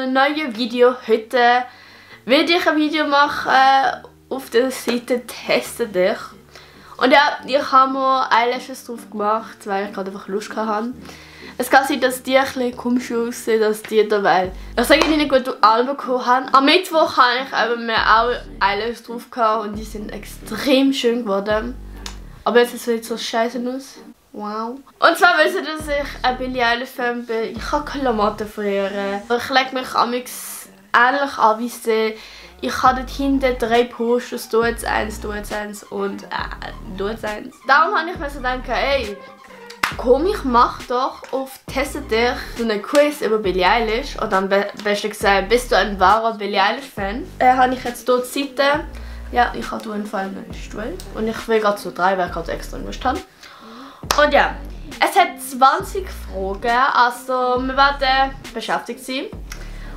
einem neuen Video. Heute werde ich ein Video machen auf der Seite «Teste dich». Und ja, ich habe mir Eyelashes drauf gemacht, weil ich gerade einfach Lust hatte. Es kann sein, dass die ein bisschen komisch aussehen, als die da, weil ich sage nicht gut, die alle bekommen haben. Am Mittwoch habe ich mir auch Eyelashes drauf gehabt und die sind extrem schön geworden. Aber jetzt sieht es so scheiße aus. Wow. Und zwar wissen Sie, dass ich ein Billie Eilish Fan bin. Ich habe Klamotten von ihr. Ich lege mich amigs ähnlich an wie sie. Ich habe dort hinten 3 Posters, du jetzt eins und du jetzt eins. Darum habe ich mir so gedacht, ey, komm, ich mache doch auf «Teste dich» so einen Quiz über Billie Eilish. Und dann besser gesagt, bist du ein wahrer Billie Eilish Fan? Habe ich jetzt dort die Seite. Ja, ich habe hier einen Fall einen Stuhl. Und ich will gerade so 3, weil ich gerade extra Lust habe. Und ja, es hat 20 Fragen, also wir werden beschäftigt sein.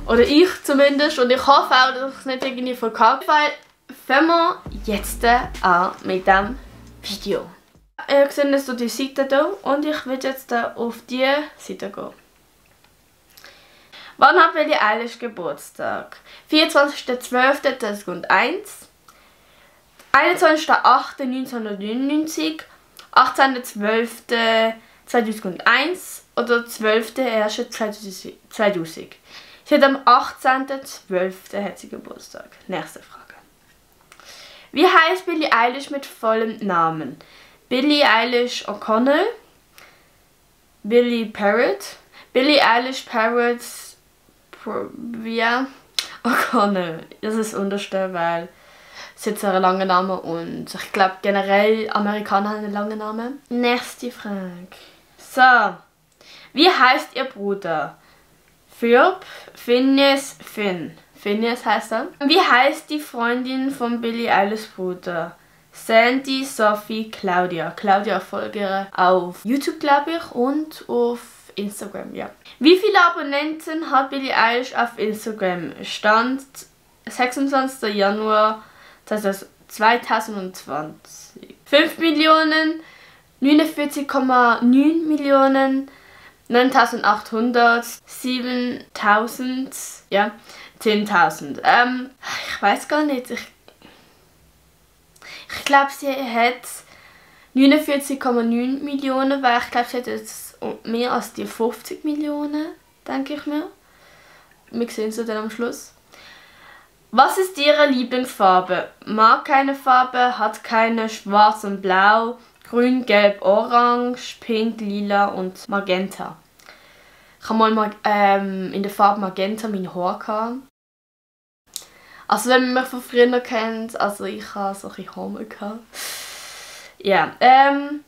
Oder ich zumindest. Und ich hoffe auch, dass ich es nicht irgendwie verkacke. Weil fangen wir jetzt an mit dem Video. Ihr seht jetzt die Seite hier und ich will jetzt auf die Seite gehen. Wann hat Billie Eilish Geburtstag? 24.12.2001, 21.08.1999, 18.12.2001 oder 12.01.2000. Sie hat am 18.12. hat sie Geburtstag. Nächste Frage. Wie heißt Billie Eilish mit vollem Namen? Billie Eilish O'Connell, Billie Parrott, Billie Eilish Parrott O'Connell. Das ist das unterste, weil es hat einen langen Namen und ich glaube generell Amerikaner haben einen langen Namen. Nächste Frage. So, wie heißt ihr Bruder? Philip, Phineas, Finn. Phineas heißt er. Wie heißt die Freundin von Billie Eilish Bruder? Sandy, Sophie, Claudia. Claudia folge auf YouTube, glaube ich, und auf Instagram, ja. Wie viele Abonnenten hat Billie Eilish auf Instagram? Stand 26. Januar 2020. 5 Millionen, 49,9 Millionen, 9800, 7000, ja, 10.000. Ich weiß gar nicht. Ich glaube, sie hat 49,9 Millionen, weil ich glaube, sie hat jetzt mehr als die 50 Millionen, denke ich mir. Wir sehen sie dann am Schluss. Was ist ihre Lieblingsfarbe? Mag keine Farbe, hat keine, schwarz und blau, grün, gelb, orange, pink, lila und magenta. Ich habe mal in der Farbe magenta mein Haar gehabt. Also wenn man mich von früher kennt, also ich habe solche Haare gehabt. Ja,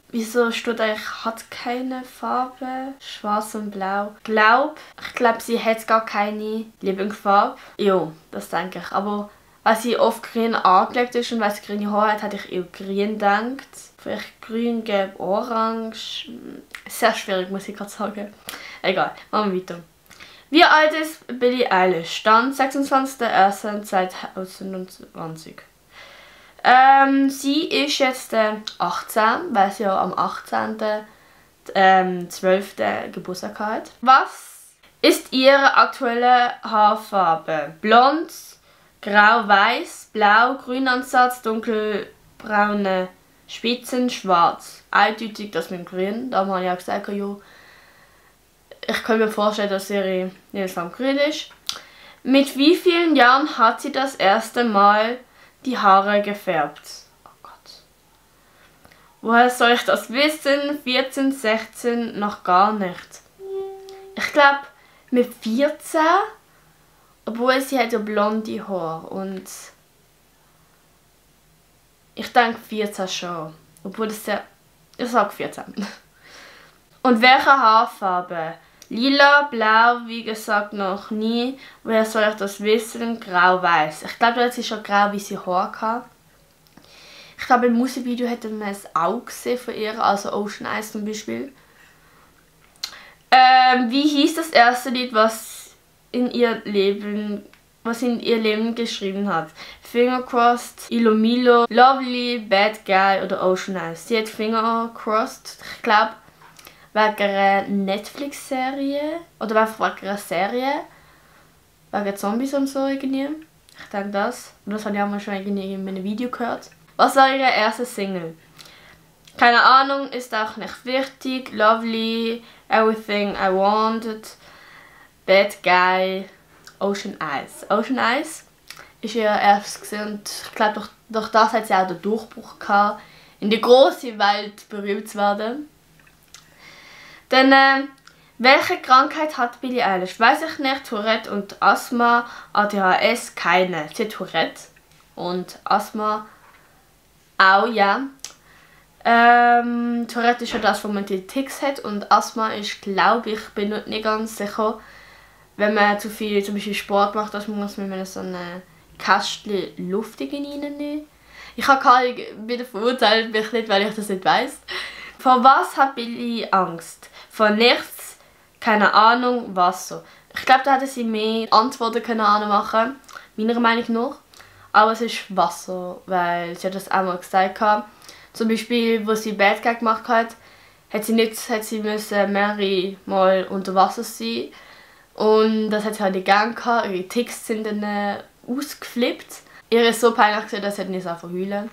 wieso steht eigentlich, hat keine Farbe, schwarz und blau. Ich glaube, sie hat gar keine Lieblingsfarbe. Ja, das denke ich. Aber weil sie oft grün angelegt ist und weil sie grüne Haare hat, hätte ich eher grün gedacht. Vielleicht grün, gelb, orange. Sehr schwierig, muss ich gerade sagen. Egal, machen wir weiter. Wie alt ist Billie Eilish? Stand 26.01.2020. Sie ist jetzt 18, weil sie ja am 18.12. Geburtstag hat. Was ist ihre aktuelle Haarfarbe? Blond, grau, weiß, blau, grünansatz, dunkelbraune Spitzen, schwarz. Eindeutig das mit grün. Da habe ich ja gesagt, ja, ich kann mir vorstellen, dass ihre Lebensform grün ist. Mit wie vielen Jahren hat sie das erste Mal die Haare gefärbt? Oh Gott. Woher soll ich das wissen? 14, 16, noch gar nicht. Ich glaube mit 14, obwohl sie hat ja blonde Haare und ich denke 14 schon. Obwohl das ja, ich sage 14. Und welche Haarfarbe? Lila, blau, wie gesagt, noch nie. Woher soll ich das wissen? Grau-weiß. Ich glaube, jetzt ist schon grau, wie sie Haar hatte. Ich glaube, im Musikvideo hätte man es auch gesehen von ihr, also Ocean Eyes zum Beispiel. Wie hieß das erste Lied, was in ihr Leben geschrieben hat? Finger Crossed, Ilo Milo, Lovely, Bad Guy oder Ocean Eyes. Sie hat Finger Crossed, ich glaube, wegen einer Netflix-Serie oder einfach wegen einer Serie. Wegen Zombies und so irgendwie. Ich denke das. Und das habe ich auch mal schon irgendwie in einem Video gehört. Was war ihre erste Single? Keine Ahnung, ist auch nicht wichtig. Lovely, Everything I Wanted, Bad Guy, Ocean Eyes. Ocean Eyes ist ihr erstes gesehen und ich glaube, durch das hat sie auch den Durchbruch gehabt, in die große Welt berühmt zu werden. Dann, welche Krankheit hat Billie Eilish? Weiß ich nicht. Tourette und Asthma, ADHS, keine. Sie hat Tourette und Asthma auch, ja. Tourette ist ja das, wo man die Tics hat und Asthma ist, glaube ich, bin nicht ganz sicher, wenn man zu viel zum Beispiel Sport macht, dass man mit so einem Kästchen Luft reinnehmen. Ich habe keine wieder verurteilt, mich nicht, weil ich das nicht weiss. Vor was hat Billie Angst? Vor nichts, keine Ahnung, Wasser. Ich glaube, da hätte sie mehr Antworten können machen, meiner Meinung nach. Aber es ist Wasser, weil sie hat das auch mal gesagt hat. Zum Beispiel, wo sie Bad Guy gemacht hat, hat sie müssen mehrere Mal unter Wasser sein. Und das hat sie halt nicht gern gehabt. Ihre Ticks sind dann ausgeflippt. Ihr ist so peinlich, dass sie nicht einfach heulen.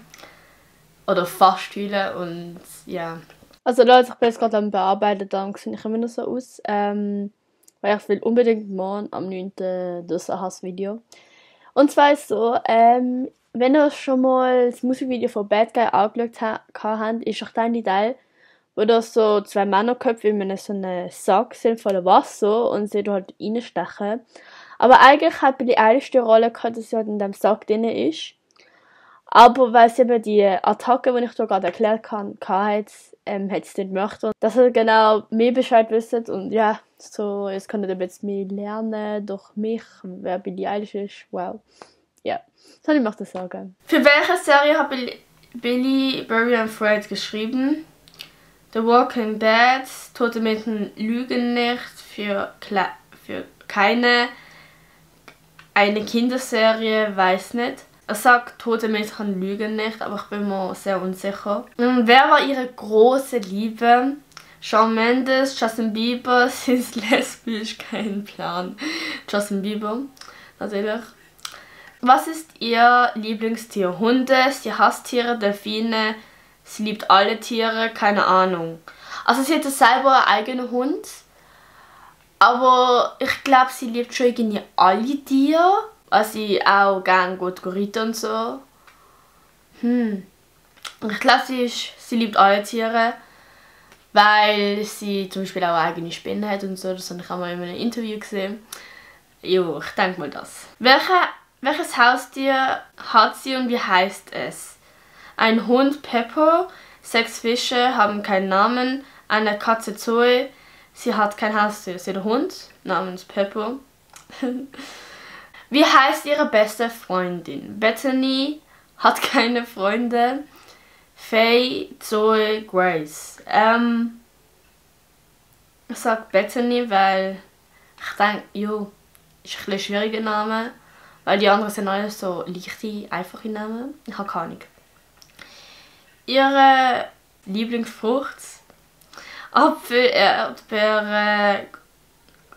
Oder fast heulen und ja. Also Leute, ich bin jetzt gerade am Bearbeiten, dann sehe ich immer noch so aus. Weil ich will unbedingt morgen am 9. das Hassvideo. Und zwar ist so, wenn ihr schon mal das Musikvideo von Bad Guy angeschaut habt, ist auch dann die Teil, wo da so zwei Männerköpfe in so einem Sack sind voller Wasser und sie da halt reinstechen. Aber eigentlich hat Billie Eilish die Rolle gehabt, dass sie halt in dem Sack drin ist. Aber weil sie eben die Attacke, die ich da gerade erklärt habe, hat sie nicht möchte. Dass ihr genau mehr Bescheid wisst und ja, so, jetzt könnt ihr ein bisschen mehr lernen durch mich, wer Billie Eilish ist. Wow. Ja, soll ich noch das sagen. Für welche Serie hat Billie Barry and Fred geschrieben? The Walking Dead, Tote Mädchen lügen nicht, für keine, eine Kinderserie, weiß nicht. Er sagt, Tote Mädchen lügen nicht, aber ich bin mir sehr unsicher. Und wer war ihre große Liebe? Shawn Mendes, Justin Bieber, sie ist lesbisch, kein Plan. Justin Bieber, natürlich. Was ist ihr Lieblingstier? Hunde, sie hasst Tiere, Delfine, sie liebt alle Tiere, keine Ahnung. Also sie hat selber einen eigenen Hund, aber ich glaube, sie liebt schon irgendwie alle Tiere. Also sie auch gerne gut reiten und so. Ich glaube, sie liebt alle Tiere, weil sie zum Beispiel auch eigene Spinnen hat und so. Das habe ich auch mal in einem Interview gesehen. Jo, ich denke mal das. Welches Haustier hat sie und wie heißt es? Ein Hund Pepper, 6 Fische haben keinen Namen, eine Katze Zoe, sie hat kein Haustier. Sie hat einen Hund namens Pepper. Wie heißt ihre beste Freundin? Bethany hat keine Freunde. Faye, Zoe, Grace. Ich sage Bethany, weil ich denke, jo, ist ein bisschen schwieriger Name. Weil die anderen sind alle so leichte, einfache Namen. Ich habe keine Ahnung. Ihre Lieblingsfrucht? Apfel, Erdbeere,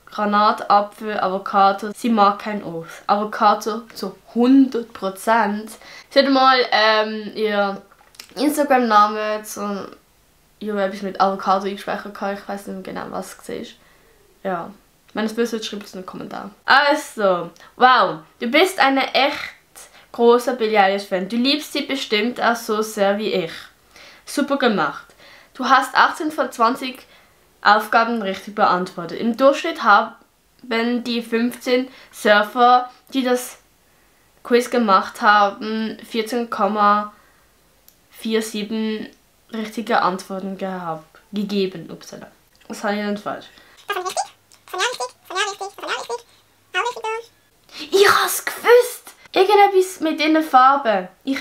Granatapfel, Avocado. Sie mag kein Obst. Avocado zu 100%. Sie hat mal ihr Instagram-Name zu etwas mit Avocado eingespeichert. Ich weiß nicht genau, was es war. Ja. Wenn ihr es wisst, schreibt es in den Kommentaren. Also, wow. Du bist eine echt großer Billie Eilish-Fan. Du liebst sie bestimmt auch so sehr wie ich. Super gemacht. Du hast 18 von 20 Aufgaben richtig beantwortet. Im Durchschnitt haben die 15 Surfer, die das Quiz gemacht haben, 14,47 richtige Antworten gegeben. Upsala. Das habe ich nicht falsch. Ich hab's gewusst! Irgendetwas mit diesen Farben. Ich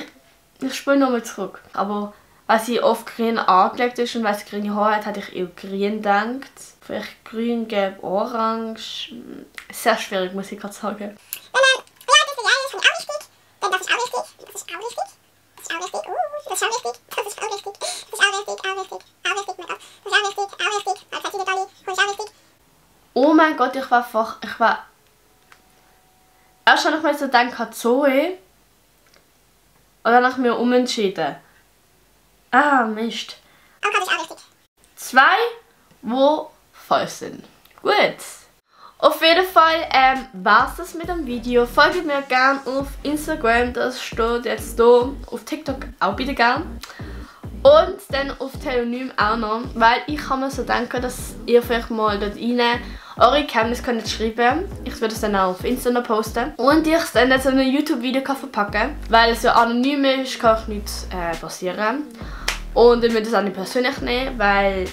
spiele nochmal zurück. Aber weil sie oft grün angelegt ist und weil sie grüne Haare hat, hätte ich eher grün gedacht. Vielleicht grün, gelb, orange. Sehr schwierig, muss ich gerade sagen. Oh mein Gott, ich war Zuerst habe ich mir so gedacht, Zoe. Und dann habe ich mir umentschieden. Ah, Mist. Avocado ist auch richtig. 2, die falsch sind. Gut. Auf jeden Fall war es das mit dem Video. Folgt mir gerne auf Instagram, das steht jetzt hier. Auf TikTok auch bitte gerne. Und dann auf Telonym auch noch, weil ich kann mir so denken, dass ihr vielleicht mal dort rein eure Kenntnisse könnt schreiben. Ich werde es dann auch auf Instagram posten. Und ich es dann in so ein YouTube-Video verpacken kann. Weil es ja anonym ist, kann auch nichts passieren. Und ich würde es auch nicht persönlich nehmen, weil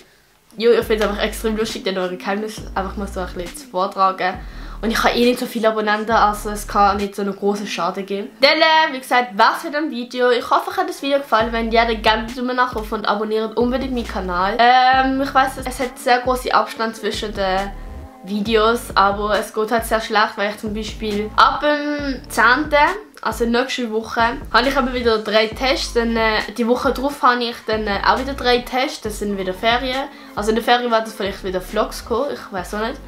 ja, ich finde es einfach extrem lustig, dann eure Geheimnisse einfach mal so ein bisschen vortragen. Und ich habe eh nicht so viele Abonnenten, also es kann nicht so einen großen Schaden geben. Dann, wie gesagt, was für ein Video. Ich hoffe, euch hat das Video gefallen. Wenn ja, dann gerne Daumen nach oben und abonniert unbedingt meinen Kanal. Ich weiss, es hat sehr großen Abstand zwischen den Videos, aber es geht halt sehr schlecht, weil ich zum Beispiel ab dem 10., also nächste Woche, habe ich aber wieder 3 Tests. Dann, die Woche darauf habe ich dann auch wieder 3 Tests. Das sind wieder Ferien. Also in der Ferien werden vielleicht wieder Vlogs kommen, ich weiß auch nicht.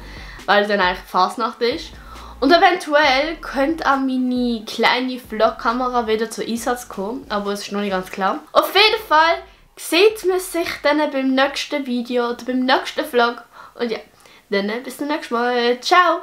Weil dann eigentlich Fasnacht ist. Und eventuell könnte auch meine kleine Vlog-Kamera wieder zu Einsatz kommen. Aber es ist noch nicht ganz klar. Auf jeden Fall sieht man sich dann beim nächsten Video oder beim nächsten Vlog. Und ja, dann bis zum nächsten Mal. Ciao!